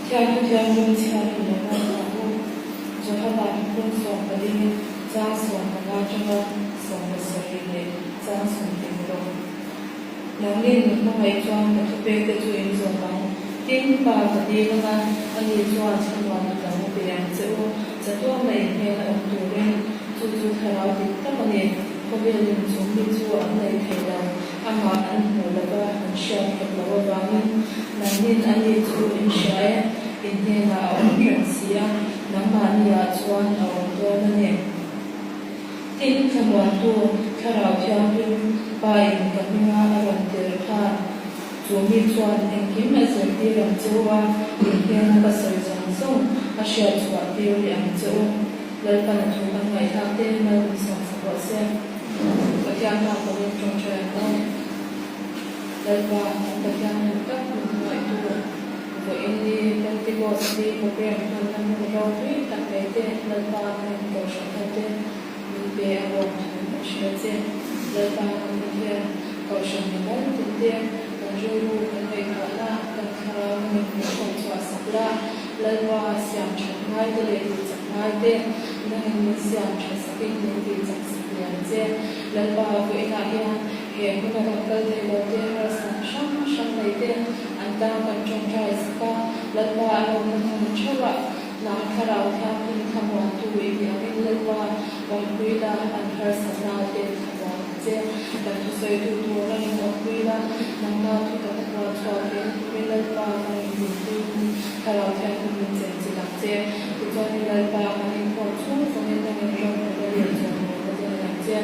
Thianghlim Thianghlim chhiar hi lo ngaithla ang u. Johana phun 14 chang 15 atanga 17 leh chang 20 rawh. Nangni min hmangaih chuan ka thupekte chu in zawm ang. Tin, Pa ka dil anga ani chuan thlamuan a dang pe ang che u. Chatuana in hnena awm turin chu chu thlarau dik tak a ni. Khawvelin chung mi chu an nei thei lo, amah an hmuh lova an hriat hek loh avangin nangnin ani chu in hria e, in hnenah a awm reng si a, nangmahniah chuan a awm dawn a ni. Tin, thlamuantu Thlarau Thianghlim Pa in ka hminga a rawn tirh khan chu mi chuan engkim a zirtir ang che u a, in hnena ka sawi zawng zawng a hriat chhuah tir leh ang che u. Lalpan a thu kan ngaihthlak te mal min sawm sak rawh se. Pathian hma pawhin tawngtai an awm. Lalpa, kan Pathian hmun tak min hmangaihtu, vawiin ni Pentecost ni program hmanna hmun ropui tak mai te Lalpa kan inkohhran ho te min pe a lawm thu kan hria che. Lalpa kan Pathian kohhran mi mal tin te kan rilru kan ngaihtuahna kan thlarau na min hmuhkhawm chhuah sak la. Lalpa siam that ngai te leh tih chak ngai te nangin min siam tha sakin min tih chak sak lian che. Lalpa vawiinah hian he hmuna kan kal thei lo te harsat hrang hrang nei te an tan kan tawngtai sak a, Lalpa a lawmna hmun theuhah nang thlarau thianghlim thlamuantu i nih angin Lalpa awmpui la an harsatna te thlamuan ang che. Kan thusawitu tur nangin awmpui la nangma thu taka puan chhuah theihna turin Lalpa nangin min puiin Thlarau Thianghlim min chen chilh ang che. Tichuanin Lalpa kan inkhawm chhung zawngin nangin ram hmuna leh chuan mawlna te nei ang che.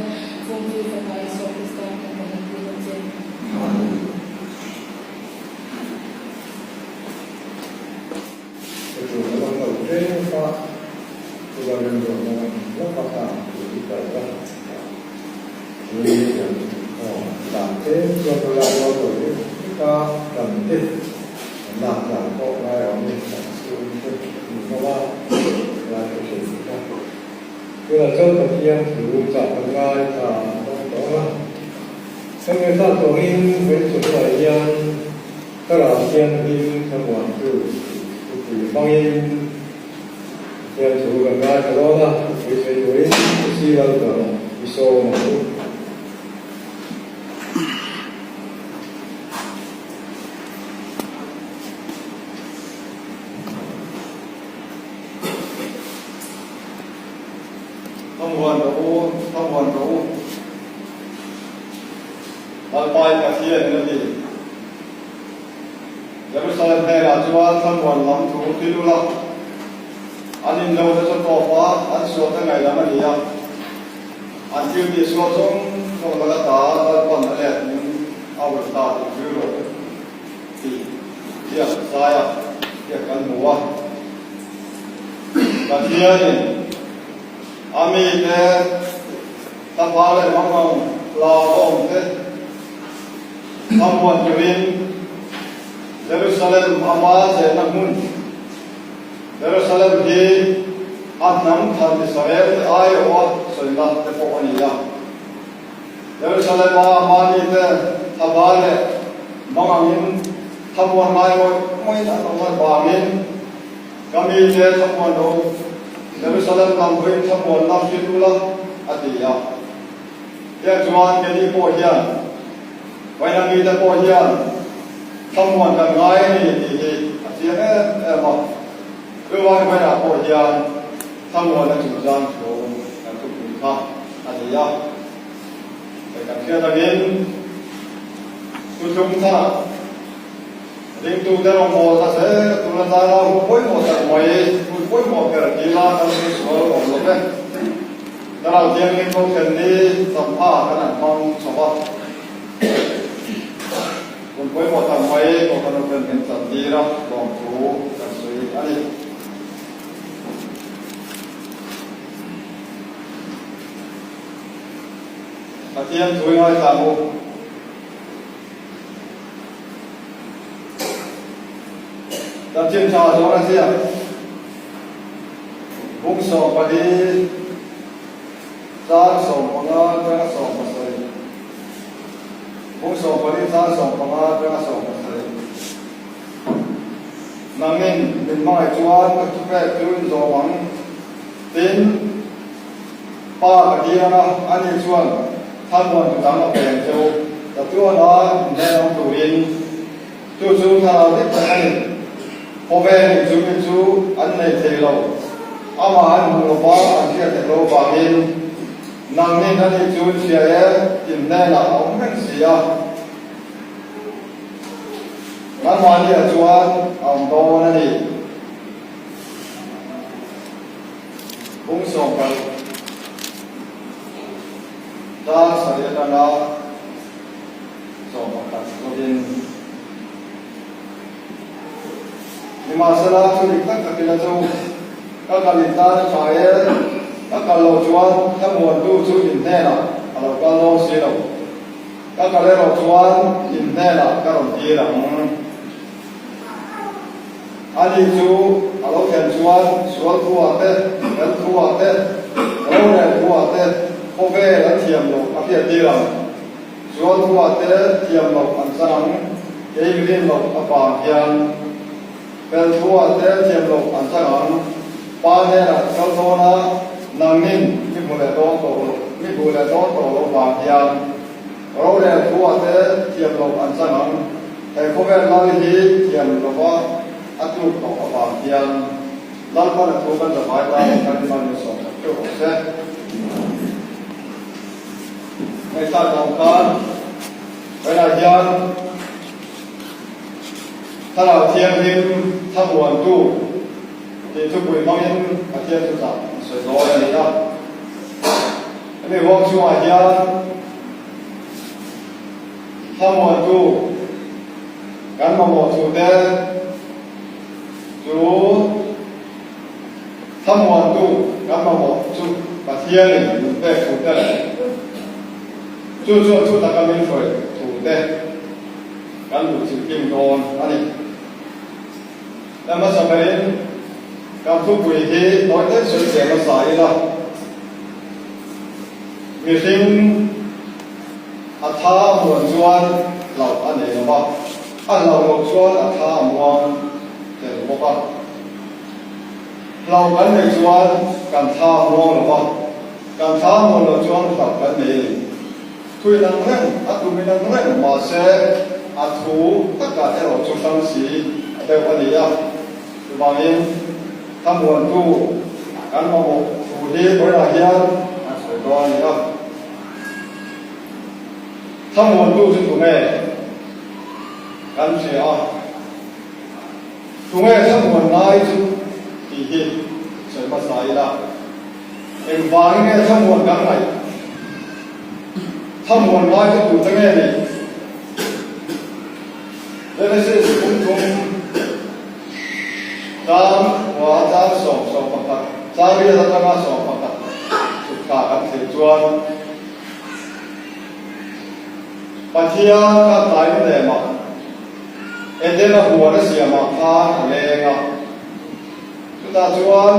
Chung chu Fapa Isua Krista kan rawn en tir ang che. Ka ṭul a lam lo ṭep a, chula remruatna lam lawk a kang tur hi kal ka ui kan aw dan te chuan ka lak rual lo hle hlek a, dan te kan lak dan pawh ngai awm ni kan chhung te ni hlawm a, lai ka ṭhin hlek a. Tunah chuan Pathian thu chah kan ngai thla an dawng tawh ang a, kan ngaihthla tawngin veichawhnuah hian Thlarau Thianghlim thlamuantu thupui hmangin Pathian thu kan ngaithla dawn a, thupui sawi turin Pu Lalduana i sawm ang u. Thlamuan rawh u, thlamuan rawh u. Lalpai Pathian in a ti. Jerusalem hnenah chuan thlamuan lam thu thil ula, an inlo te chu tawp a, an sual te ngaihlam a ni a, an thil tih sual zawng zawng laka ta Lalpan a let min a ulh ta tih thil rawh u tih ziak zaia ziak kan hmu a. Pathianin a mite Tlangval leh mangang hlauhawm te thlamuan turin Jerusalem ama chenna hmun Jerusalem hi a hnam than Israel te aiawha sawina te pawh a ni a. Jerusalem a mahni te thlabal leh mangangin thlamuan ngai ngawih ngawih an awm avangin Ka mite thlamuan ro, Jerusalem lam hawiin thlamuanna hrilh ula, a ti a. Tiang chuan keini pawh hian, Vaina mite pawh hian thlamuan kan ngai a ni tih hi a chiang em em a. Chuvangin Vainah pawh hian thlamuanna chungchang thu kan thupui kha a ni a. Hei kan hriat angin thuthlung tharah Ringtute rawngbâwl hla zel tûn atâna hun pawimawh tak mai, hun pawimawh ber tila kan sawi sual awm lo ve. Thlarau Thianghlim lo thlen ni champha kan han hmang chho va. Hun pawimawh tak mai Kohhran Upen min chantîr a, lawmthu kan sawi a ni. Pathian thu i ngaithla ang u. Chanchin tha zawng a ziak. Bung 14, chang 15 atanga 17. Bung 14, chang 15 atanga 17. Nangin min hmangaih chuan ka thupek chu in zawm ang. Tin, Pa ka ti ang a, ani chuan thlamuan tu dang a peng che u, ka tuana inhnen awm turin. Chu chu thlarau dik tak a ni. Khawvelin chu mi chu an nei thei lo, amah an hmuh lo va, an hriat hek lo vangin nangnin ani chu in hria e, inhnenah a awm reng si a. Nangmahniah chuan a awm dawn a ni. Bung 16 dar sarih atanga 11 zawkin Nimahsela chu dik tak takin a chu ka kal in tan a tha e, ka kal loh chuan thlamuantu chu in hnenah a lo kal dawn si lo, ka kal erawh chuan in hnenah ka rawn tir ang. Ani chu a lo thlen chuan sual thuah te, fel thuah te, rorel thuah te khawvel an thiam loh a hriat tir ang. Sual thuah te thiam loh an chang ang, kei mi rin loh avang hian. Fel thuah te thiam loh an chang ang, Pa hnenah ka kal dawn a, nangnin mi hmu leh dawn tawh loh, mi hmuh leh dawn tawh loh vang hian. Rorel thuah te thiam loh an chang ang. He khawvel lal hi thiam lova a tluk tawh avang hian Lalpan a thu kan zavai tan a tharin man min sawm tak theuh rawh se. Ngaihthlak dawm khan vawiinah hian Thlarau Thianghlim thlamuantu tih thupui hmangin Pathian thuchah an sawi dawn a ni a. Hemi huang chungah hian Thlamuantu kan mamawh thute chu Thlamuantu kan mamawh chu Pathianin min pek thute leh chu chuan thu taka min hruai thute kan duh chilhkim dawn a ni. La hmasa berin kan thupui hi tawi deuh sawi chiah hmasa ila mihring A tha a muan chuan hlauh a nei lo va, a hlauh loh chuan a tha a muang tel bawk a. Hlauh kan neih chuan kan tha a muang lo va, kan tha a muan loh chuan hlauh kan nei a ni. Thu in ang reng, a tum in ang reng, mahse a thu takah erawh chu hrang si a deuh a ni a. Chuvangin thlamuantu kan mamawh thu hi vawiinah hian an sawi dawn a ni a. Thlamuantu chu tunge kan hria a, tunge thlamuan ngai chu tih hi sawi hmasa ila. Engvangin nge thlamuan kan ngaih? Thlamuan ngai chu tute nge ni? Genesis kum thum chang kua chang sawm 11 chang riat atanga 11 chhuk thla kan thlir chuan Pathian kha tlai ni lemah Edena huan a siamah khan a leng a, chutah chuan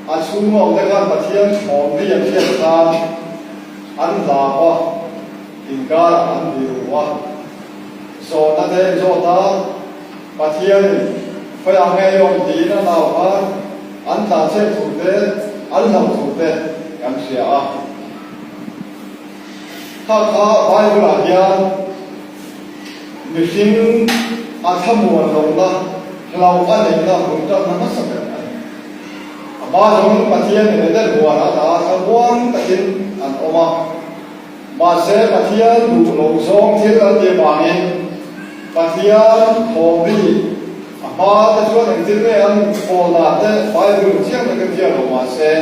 a chhunga awmte khan Pathian thawm ri an hriat khan an hlap a, inkarah an biru a, zawhna te an zawt a, Pathianin khawiah nge i awm tiin a nau khan an tlanchhiat thu te, an hlauh thu te kan hria a. Kha kha Bible-ah hian mihring a thlamuan lohna, hlauh a neihna hmun tanna hmasa ber a ni. A hma zawng Pathianin Eden huan a dah a, thlamuan takin an awm a. Mahse, Pathian duh loh zawng thil an tih avangin Pathian thawmri a hma te chuan engtin nge an pawl dan te Bible chiang takin ziak lo mahse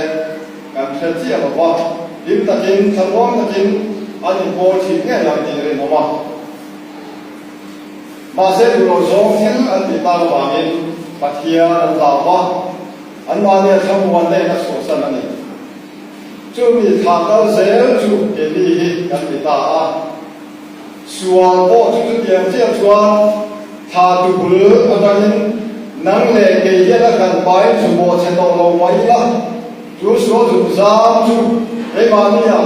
kan hre chiah lo va, hlim takin, thlamuang takin an inpawl thin ngei ang tih rinawm a. Mahse, duh loh zawng thil an tih tak avangin Pathian an hlau va, anmahni a thlamuan nen a chhuahsan a ni. Chumi thla kal zel chu keini hi kan ti ta a, sual pawh chu chutiang chiah chuan thla tubul atangin nang leh kei hian a hran pain zu bawh chhe tawh lo mai ila, chu sual zun zam chu keimahnia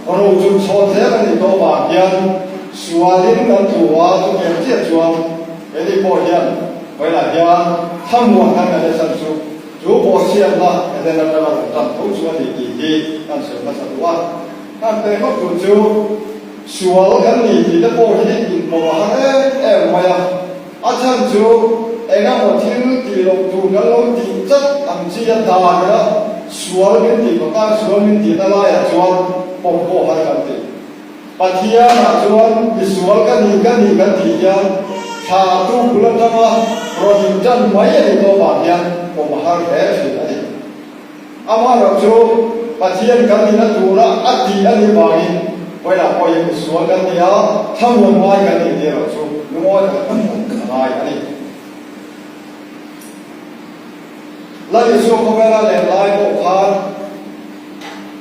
ro zun chhawn zel a nih tawh vang hian sualin kan tlu a, chutiang chiah chuan keini pawh hian. Vawilah hian thlamuan kan ngaih chan chu chu bawhchhiatna Eden atanga lo tan tho chu a ni tih hi kan sawi hmasa duh a. Kan pe ngawt tur chu sual kan ni tih te pawh hi inpawm a har em em mai a. A chhan chu eng emaw thil tih loh tur kan lo tih chat ang chi a dan ila sual min tih kawtah sual min tihna laiah chuan pawm pawh har kan ti. Pathianah chuan misual ka ni ka ni kan tih hian thla tu bul atanga rawn intan mai a nih tawh vang hian awm a har hle thin a ni. Amaherawh chu Pathian kan nihna tura a tih a nih vangin vawilah pawhin misual kan ni a, thlamuan ngai kan nih tih erawh chu lungawi taka kan awm a ngai a ni. Lal Isua khawvela len lai pawh khan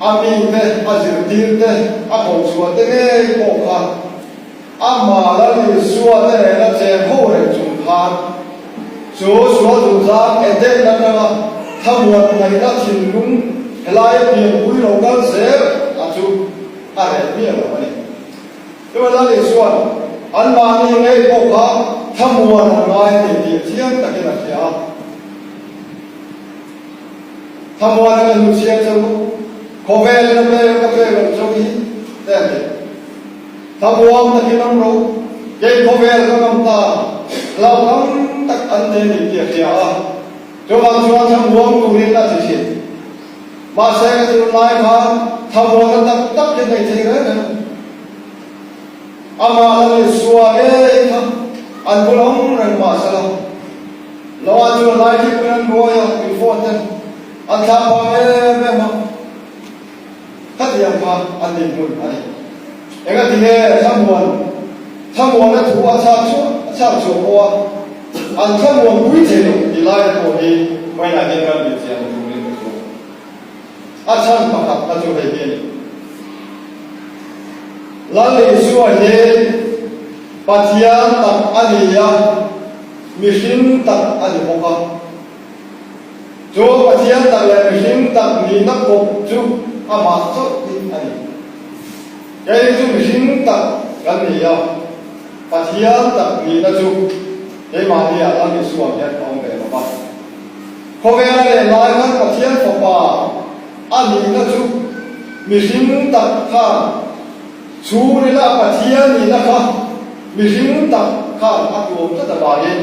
a mite, a zirtirte, a kohchhuah te ngei pawh kha amah Lal Isua te nena cheng ho reng chung khan chu sual duhzang Eden atanga thlamuan ngaihna thinlung helaia pianpui lo kal zel a chu a reh miah lo a ni. Chuan Lal Isua'n anmahni ngei pawh kha thlamuan an ngai a ni tih chiang takin a hria a. Thlamuan a ka hnu chiang che u, khawvelin a pek ka pek loh chauh hi te a ni. Thlamuang takin awm rawh u, kei khawvel ka ngam ta, hlau tam tak an nei a ni tih a hria a. Chuvang chuan thlamuang turin a ti thin. Mahse ka tun lai khan thlamuanna tak tak hi nei thei reng reng. Amah la ni sua ngei kha an bul awm reng mahsela Noah chuan lai thipui an buai a, min phone ten an thlah phah em em a, khatiang kha an dinhmun a ni. Engati nge thlamuan thlamuanna thu a chhak chhuah a chhak chhuah pawh a an thlamuan pui thei lo tih lai te pawh hi vawiinah hian kan bihchian na turin ka chuang. A chhan pakhat na chu hei hi a ni. Lal Isua hi Pathian tak a ni a, mihring tak a ni bawk a. Chu Pathian tak leh mihring tak nihna kawp chu amah chauh hi a ni. Kei chu mihring tak kan ni a, Pathian tak nihna chu keimahni ah Lal Isua hian a awm ve lo va. Khawvela leh lai khan Pathian Fapa a nihna chu mihring tak khan chhungrila Pathian nihna kha mihring tak khan a tuam tlat avangin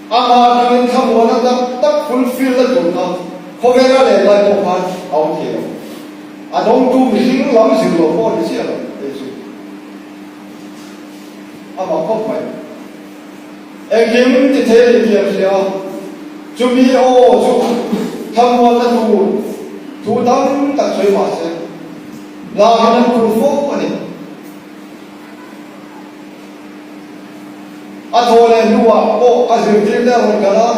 amah atangin thlamuana tak tak fulfill na tur kha khawvela leh lai pawh khan a awm thei lo. A dawngtu mihring lam zir lo pawh a ni chiah lo hei chu a mak khawp mai. Engkim ti thei a ni tih an hria a, chumi aw chu thlamuanna tur thu tam tak sawi mah se, hlauhin an phur fo a ni. A thaw leh hnuah pawh a zirtirte a rawn kal a,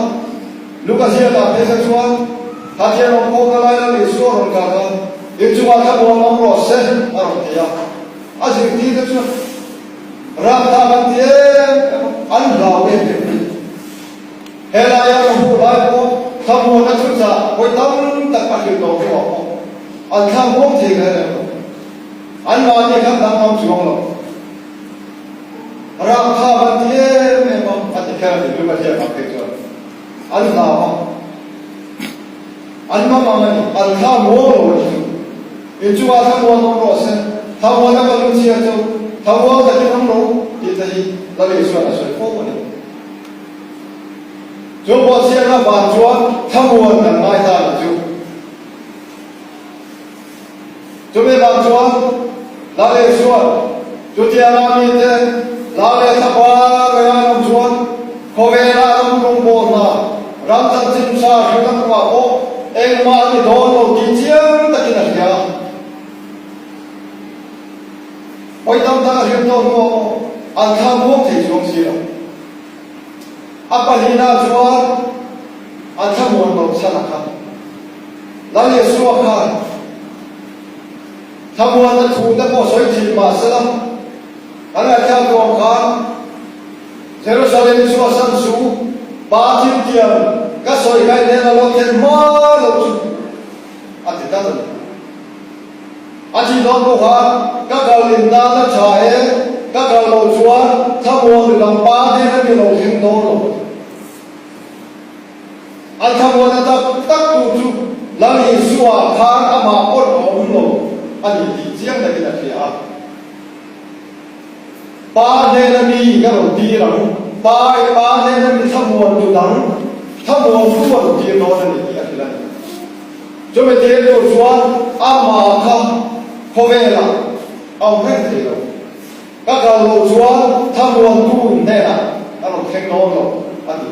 Luka ziakah phei kha chuan, Pathian awm khawm na lai Lal Isua a rawn kal a, inchungah thlamuan awm rawh se a rawn ti a. A zirtirte chuan rapthlak an ti em em a, an hlau em em a ni. Helaia ka hmuh lai pawh thlamuanna thuchah hawi tam tak a hrilh tawh hnuah pawh an thlamuang thei reng reng lo. Anmahni khan danglam chuang lo. Rapthlak an ti em em a, a ti kher a ni. Luka ziak ang phei chuan an hlau a, an mamang a ni, an thla muang lo a ni chu. Inchungah thla muang awm rawh se, thla muana ka lu chhiar chu thla muang takin awm rawh u tih te hi Lal Isua'n a sawi fo a ni. Chu bawhchhiatna vang chuan thla muan kan ngai ta a ni chu. Chumi vang chuan Lal Isua'n chutianga mite hla leh thlapa reng an awm chuan khawvela ram rawngbawl hna, ram chanchin tha hrilh a kawngah pawh engmah a ni dawn lo tih chiang takin a hria. Pawi tam tak a hrilh tawh hnuah pawh an thla muang thei chuang si lo. A pahnihna chuan an thlamuan lo chhan a kha. Lal Isua khan thlamuanna thu te pawh sawi thin mah sela, kan ngaihthlak duh ang khan Jerusalem chu a san chu Pa thiltiam ka sawi kai nen a lo thlen hma lo chu a ti tlat a ni. A thih dawn pawh khan ka kal in tan a tha e, ka kal loh chuan thlamuan ri lam Pa hnen a ni lo thleng dawn lo a ti. Lal Isua khan amah pawn a awm lo a ni tih chiang takin a hria a. Pa hnena mi ka rawn tir ang, Pa Pa hnena mi thlamuan tu dang thlamuan tu a rawn tir dawn a ni tih a hrilh a ni. Chumi tir tur chuan amah kha khawvelah a awm reng thei lo. Ka kal loh chuan thlamuan tu hnenah ka rawn thleng dawn lo a ti.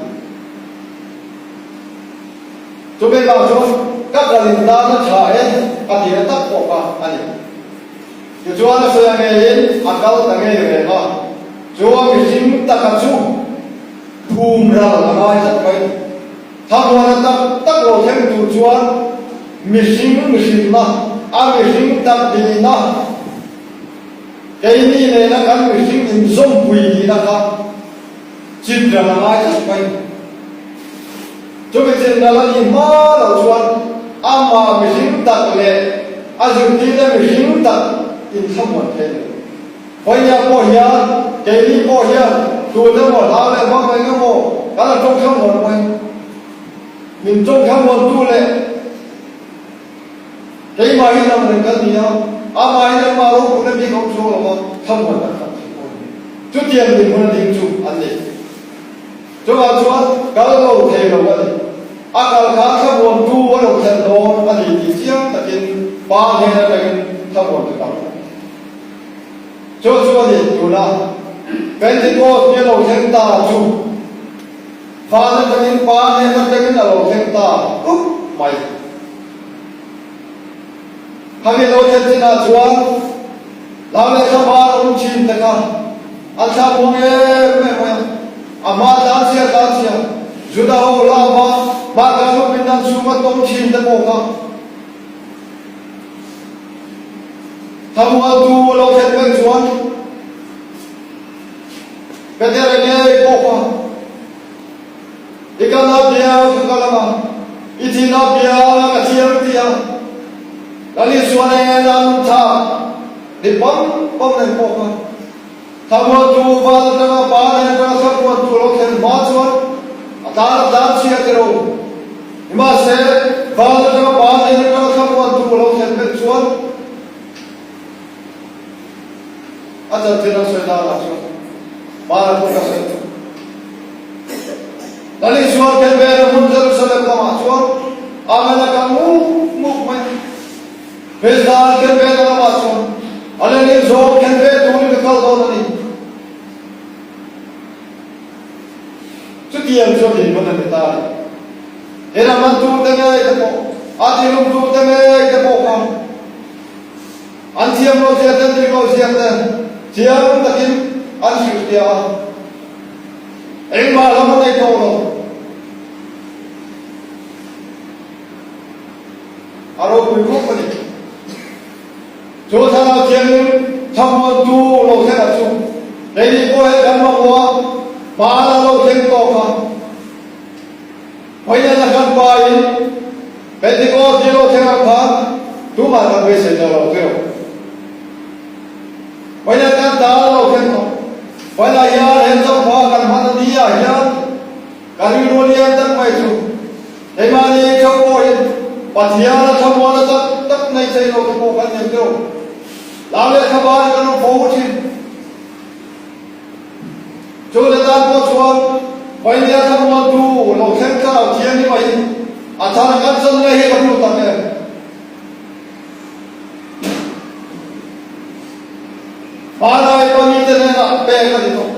Chumi vang chuan ka kal in tan a tha e a ti na tak pawh kha a ni. Tichuan a sawi a ngeiin a kal ta ngei reng a, chu a mihring taka chu phum ral a ngai tlat mai. Thlamuana tak tak lo thleng tur chuan mihring mihrinna, a mihring tak nihna, keini nena kan mihring inzawmpui nihna kha chin ral a ngai tlat mai. Chumi chin ral a nih hma lo chuan amah mihring tak leh a zirtirte mihring tak inthlamuan thei lo. Vawinia pawh hian keini pawh hian tute maw hlau leh vak reng emaw kan la tawng thlamuan mai. Min tawng thlamuantu leh keimah hi lam reng kan ni a, amah hi amah ropuina bik a awm chuang lo va, thlamuan kan khat thei pawh a ni. Chutiang dinhmun a ding chu an ni. Chuvang chuan kal lo thei lo a ni. A kal kha thlamuantu a lo thlen dawn a ni tih chiang takin Pa hnen atangin thlamuantu tam. Chu chu a ni tuna Pentecost ni a lo thleng ta chu van atangin Pa hnen atangin a lo thleng ta rup mai. Khami lo thlen chinah chuan hlau leh thlabar a awm thin te kha an thla muang em em mai a, a hma tlan chhia tlan chhia Juda ho la hma hma kan lupin an chhunga tawng thin te pawh kha Thlamualtu a lo thlen vek chuan Petera ngei pawh kha i kalna biang ka kal ang a, i thihna biang ka thi ang ti a, Lal Isua nen an tha ni pam pam reng pawh kha Thlamualtu val atanga pa nen atanga thlamualtu a lo thlen hma chuan a tan a tlan chhia ti lo. Nimahse, val atanga pa nen atanga thlamualtu a lo thlen vek chuan a chanchin an sawi danah chuan Hmana pawh ka sawi tawh. Lal Isua khen ve na hmun Jerusalem lamah chuan Amen a kal muk muk mai a. Hmeichhia khen ve na lamah chuan a leh zawng khen ve turin ka kal dawn a ni. Chutiang chuan dinhmun a ni ta a ni. He ram an turte ngei te pawh, a tilum turte ngei te pawh kha an thiam lo zia te, an dik lo zia te chiang takin an hrilhfiah a. Engmah lam a nei tawh lo. A ropui khawp a ni. Chu Thlarau Thianghlim thlamuantu lo thlen a chu keini pawh he kan mamawh a, hmana lo thleng tawh kha. Vawiin a kan pain Pentecost ni lo thleng ang khan tumah kan beisei tawh lo tiro. Vawiin a kan ta lo thleng tawh. Vawiin ah hian he chauhva kan hman a ni ah hian Ka rilru lian tak mai chu keimahni chauh pawhin Pathian a thlamuan a tak tak nei thei lo te pawh kan nem deuh. Lam leh thlabar kan awm fo thin. Chu le tan pawh chuan Vainia thlamuan tu lo thleng thlarau thianghlim aiin a thar kan chan ngei hi ka hmu tak em. Hmanlai pamite hnenah pek a ni tawh.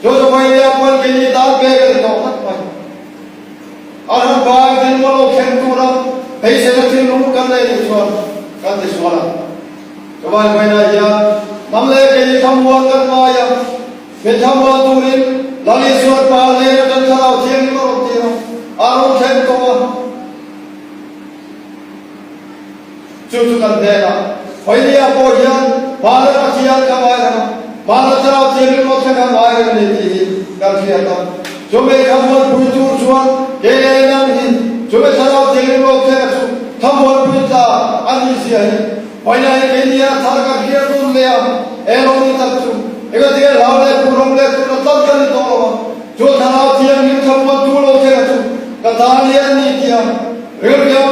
Chu chu Vainia pawn keini tan pek a ni tawh tlat mai. A ram vai thil maw lo thleng tura beiseina thinlung kan nei nih chuan kan ti sual a. Chuvai vawiinah hian hnam leh keini thlamuan kan ngai a, min thlamuan turin Lal Isuan Pa hnena kan Thlarau Thianghlim a rawn tir a, a rawn thleng tawh a. Chu chu kan hnenah Vawinia pawh hian Hmana Pathian ka ngai reng a, Hmana Thlarau Thianghlim aw thleng a ngai reng a ni tih hi kan hriat a. Chumi thlamuanpui tur chuan ke nang hi chumi Thlarau Thianghlim aw thleng a chu thlamuanpui tla a nih zia hi Vawinia hi keinia thar kan hriat dawn leh a, eng ni tak chu engatinge hlau leh phurawm leh tuna tlat kan ni tawh lo a, chu Thlarau Thianghlim thlamuantu lo thleng a chu ka tan hi a ni tih a rilru.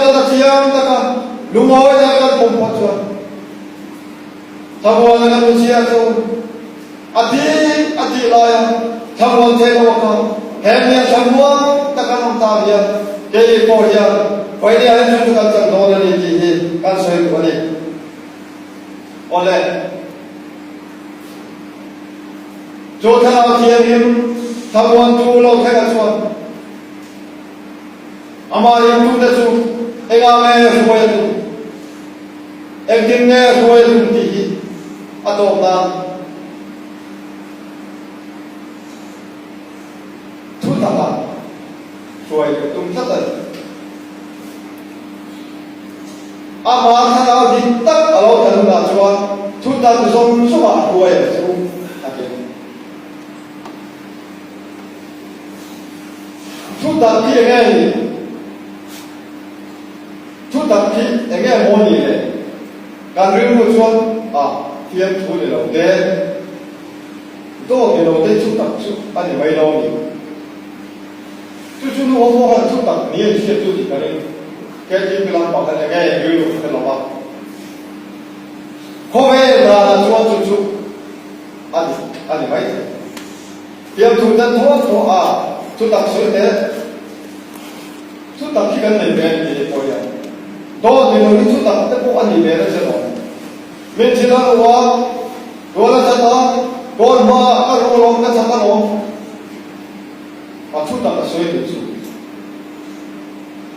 tih laia thlamuan thei lo a kha he nia thlamuan tak an awm ta hian keini pawh hian vawinia hi chu chu kan chan dawn a ni tih hi kan sawi duh a ni. Awle. Chu thlarau thianghlim thlamuantu lo thleng a chuan amah ringtute chu engah nge hruai a tum, engtin nge hruai a tum tih hi a tawp nan thu takah hruai a tum tlat a ni. Amah thlarau dik tak a lo thlen hunah chuan thu tak zawng zawngah hruai ang chu a ti a ni. Thu tak hi enge ni? Thu tak hi enge maw ni le? Kan rilru chuan a fiam thu ni lo te, dawt ni lo te thu tak chu a ni mai lo ni. Chu chu nu ho pawh khan thu tak ni an hriat chu tih ka ring. KTP lampang khan enge rilru ka hre lo va. Khawvel danah chuan chu chu a ni a ni mai thei. Fiamthu tan thuak thuak a thu tak sawi teh. Thu tak hi kan nei ve a ni tih pawh hian dawt ni lo hi thu tak te pawh a ni ve nasa lo. Min thil a ru a, tual a that a, kawn hmaah ka ru alawm ka that alawm. A thu tak a sawi nih chu.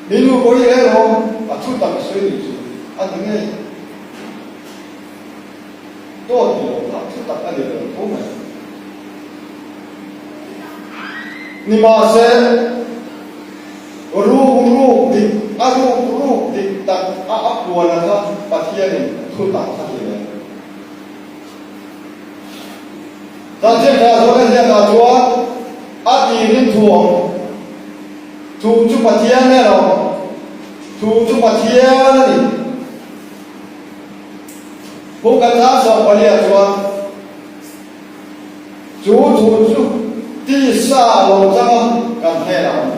Mi nu pawh hi erawh a thu tak a sawi nih chu a ni ngei. Dawt ni lo kha thu tak a ni lo tho mai. Nimahse, ruk ruk dik a ruk ruk dik tak a a puan a kha Pathianin thu tak a ti ve. Chanchin tha zawhna hliatah chuan a tirin thu awm. Thu chu Pathian nen a awm. Thu chu Pathian a ni. Pu Katha Sawmpaliah chuan chu thu chu tisa a lo chang a, kan hnenah a awm.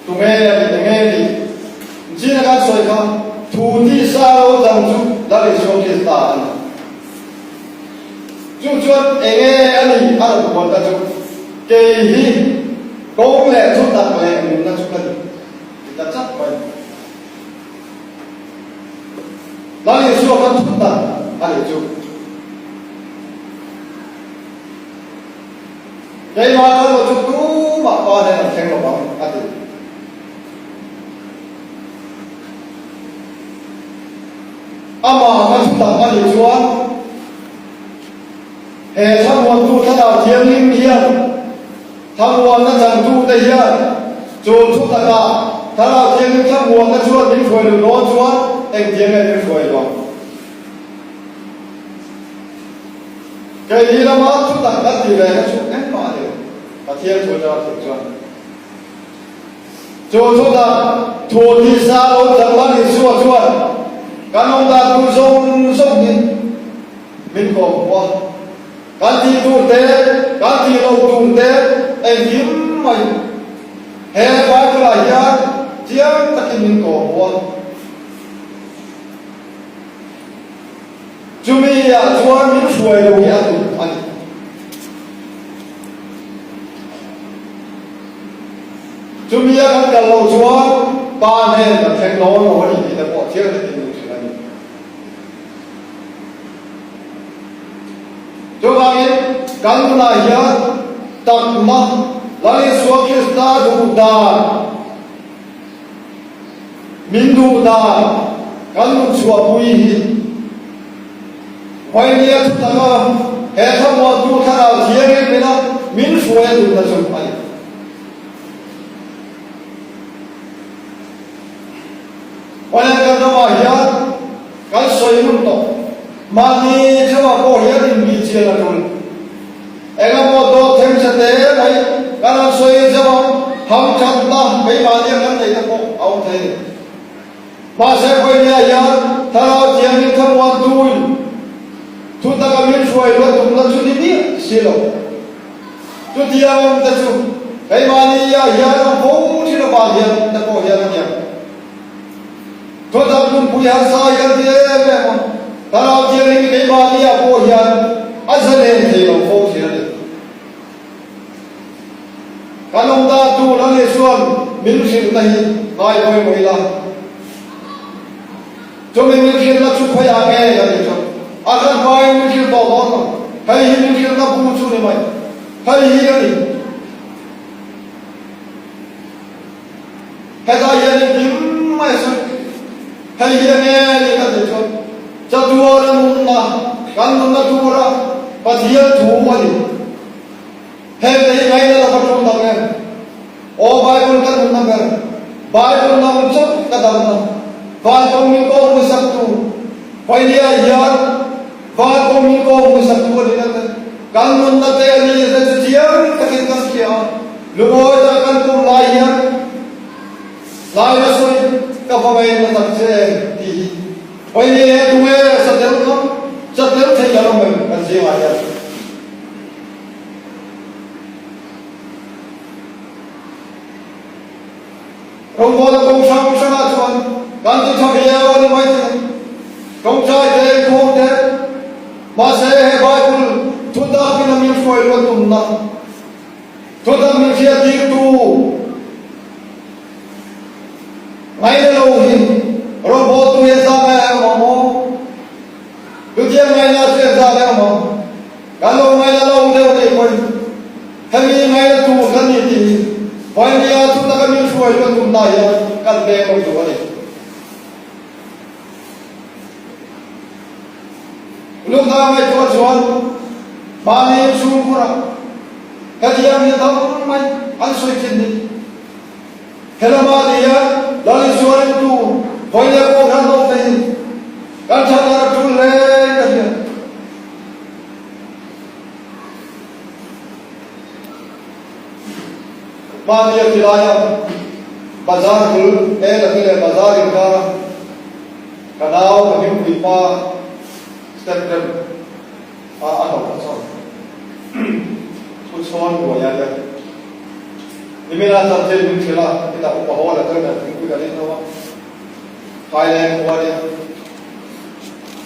Tunge a nih, enge a nih? Zina kan sawi kha thu tisa a lo chang chu Lal Isua Krista a ni. Chu chuan enge a nih a rawn huan ta chu, Kei hi kawng leh thu tak leh nunna chu ka ni, ti ta chat mai. Lal Isua kha thu tak a nih chu. Keimah kal lo chu tumah pa nen an thleng lo ang, a ti. Amah ka thu tak a nih chuan he thlamuantu Thlarau Thianghlim hian thlamuanna changtute hian chu thu takah Thlarau Thianghlim thlamuanna chuan min hruai luh dawn chuan engtiang nge min hruai luh ang? Keini lama thu tak kan tih ve kha chu engmah a ni lo, Pathian thu atanga thil chuan. Chu chutah thu tisa lo chang Lal Isua chuan kan awm dan tur zawng zawng hi min kawm hmu a, kan tih tur te, kan tih loh tur te engkim mai he Bible-ah hian chiang takin min kawm hmu a. Chumi ah chuan min hruai lo hi a tum a ni. Chumi a kan kal loh chuan pa hnen kan thleng dawn lo a ni tih te pawh chiang takin min hrilh a ni. Chuvangin kan nunah hian takna Lal Isua Krista duh dan, Min duh dan kan nun chhuahpui hi Vainia thutaka he thlamuantu thlarau thiangin min a min hruai a duhna chu a ni. Vaian kan ramah hian kan sawi ngun tawh. Mahni theuhah pawh hian inbihchian a tul. Engemaw dawt themse te mai kan han sawi zeuh ang, hamthatna keimahni a kan neih te pawh a awm thei a ni. Mahse Khawinia hian Thlarau Thianghlim thlamuan tuin thutak a min hruai luat tumna chu ni miah si lo. Chutiang awm te chu keimahni ah hian awm fo thin avang hian te pawh hian a niang. Thutak nunpui harsa hi kan ti em em a, Thlarau Thianghlim keimahni ah pawh hian a zalen thei lo fo thin a ni. tu Lal Isua'n min hrilhna hi ngai pawimawh ila. Chumi min hrilhna chu khawiah nge ka tih chuan a kan hmain min hrilh tawh dawn lo. Hei hi min hrilhna bu chu ni mai. Hei hi a ni. Hetah hian engkim mai a sawi. Hei hi enge ni ka tih chuan chatuana nunna kan nunna tura Pathian thu a ni. Hengte hi ngaina lova tum dang em? Aw Bible ka nunna ber, Bible nang chauh ka damna, van kawng min kawng hmuhsaktu, Painia hian van kawng min kawng hmuhsaktu a ni na te, kan nunna te a ni te chu thiam takin kan hria a, lungawi tak kan tum lai hian lai na sawi ka va ngaina tak che em tih hi Painia he tunge satel ngam, satel thei kan awm em kan zingah hian? Rawngbawla kawng hrang hrangah chuan kan ti tha viau a ni mai thei. Tawngtai te, inkhawm te, mahse he Bible thutak in a min hruai luat tumna, thutak min hriattirtu ngaina lo hi rawngbawltu hian zah ngai a awm ang maw? Chutiang ngaina chu engzah nge awm ang? Kan lo ngaina lo deuh nih pawhin hemi ngaina tur kan ni tih hi Vainia chu taka min hruai luat tumna hian kan peng lo duh a ni. Lungdang ngaihtuah chuan mahni inchhungkhurah hetiang hi tam mai an sawi thin ni. Helama ti hian Lal Isua ringtu hawi leh pawh khan lo thei kan that a rak tul hle ka hria. Mahni a ti laia bazar bul e la te leh bazar inkara ka nau ka hmingpui pa step rem a a hlauh a chawn thu chhawn buai a nia. Nimina chanchin min hrilh a, hetah upa haw la chuan kan thingpui kan in ho a, Thailand khua nia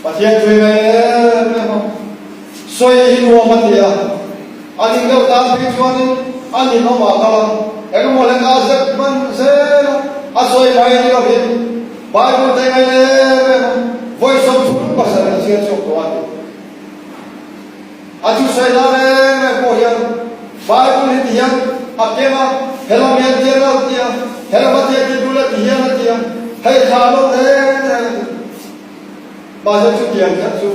Pathian tui ngai em em a, sawi hi nuam a ti a, a ning deuh tan phei chuanin a ninawm ah kal a, engemaw hlek a zep hman zel a, a sawi mai ni lovin Bible te ngai em em a, vawi 37 a chhiar chhuak tawh a ti. A thusawi na reng reng pawh hian Bible hi ti hian a keng a, helam hian tiang a ti a, helam a tiang ti dul a ti hian a ti a, hei thla lo reng reng a ti. Mahse chutiang kher chu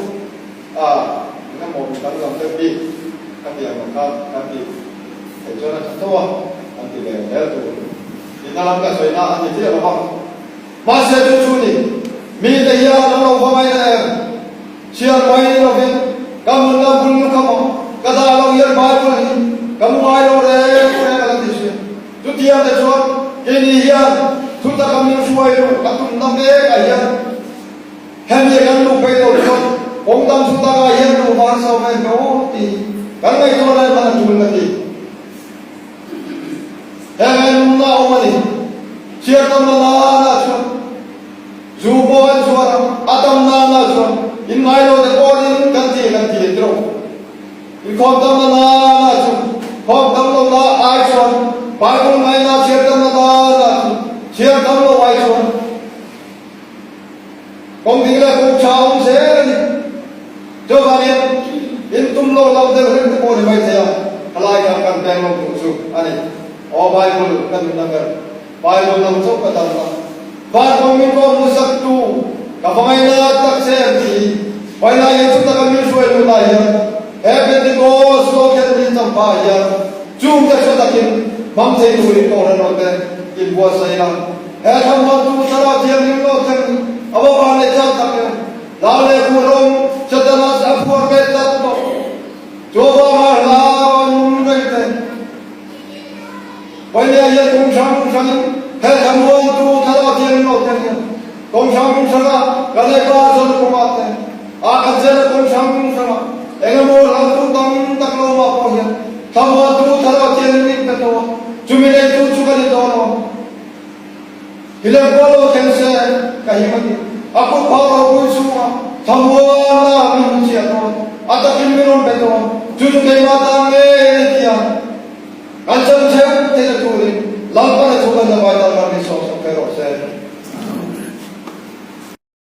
a engemaw mi kan lam deuh bik ka ti ang kha kan ti theih chuan a tha tho a, kan ti ve zel tur. Nihna lam ka sawi na a ni chiah lo va. Mahse chu chu ni, mite hian an lo va ngaina em? Chhiar mai ni lovin ka hmun la bul luka maw ka dah lo hian Bible hi ka mu ngai lo reng reng a la ti thin. Chutiang te chuan keini hian thutak a min hruai luh ka tumna mek ah hian hemi kan luh peih lo chuan kawng dang thutak ah hian luh var zo ve emaw tih kan ngaihtuah lai hman a tul ka ti. Heng ai nunna a awm a ni. Chhiar tamna nana chuan. Zu pawh an zuar a, a tam nana chuan in ngai lo te pawhin kan ti kan ti a tiro. Inkhawm tam na nana chu khawm tam lo na ai chuan Bible ngaina chhiar tam na nana chu chhiar tam lo ai chuan kawng ding leh kawng tha awm zel a ni. Chuvangin in tum lo lo deuh rim te pawh ni mai thei a, khalai kha kan peng lo duh chu a ni. Aw Bible ka nunna ber. Bible nang chauh ka dam a, van kawng min kawng hmusak tu ka va ngaina tak che em ti hi Vailai hian chuta kan min hruai luh lai hian he Pentecost lo khen ni champa ah hian chung te hre takin hmang thei turin Kohhran ho te in buatsaih a, he thlamhman tu thlarau thianghlim lo thleng hi a va van leh chak tak em, hlau leh khuhlawm Setana a phuar ve tlat bawk. Chu avanga hlau an reng te. Painia hian kawng hrang hrangin he thlamuantu thlarau thianghlim lo te hian kawng hrang hranga kan eipa zawn kawngah te, a kan zela kawng hrang hranga engemaw hlautu tam tak lo mah pawh hian thlamuantu thlarau thianghlim in pe tawh a, chumi neitu chu kan ni dawn lo. Hilem pawh lo thleng se ka him a ti. A kut phah ropui chhungah thlamuanna min hmu chiah dawn, a takin min rawn pe dawn, chu chu keimah tan ngei a ni ti a. Kan chan.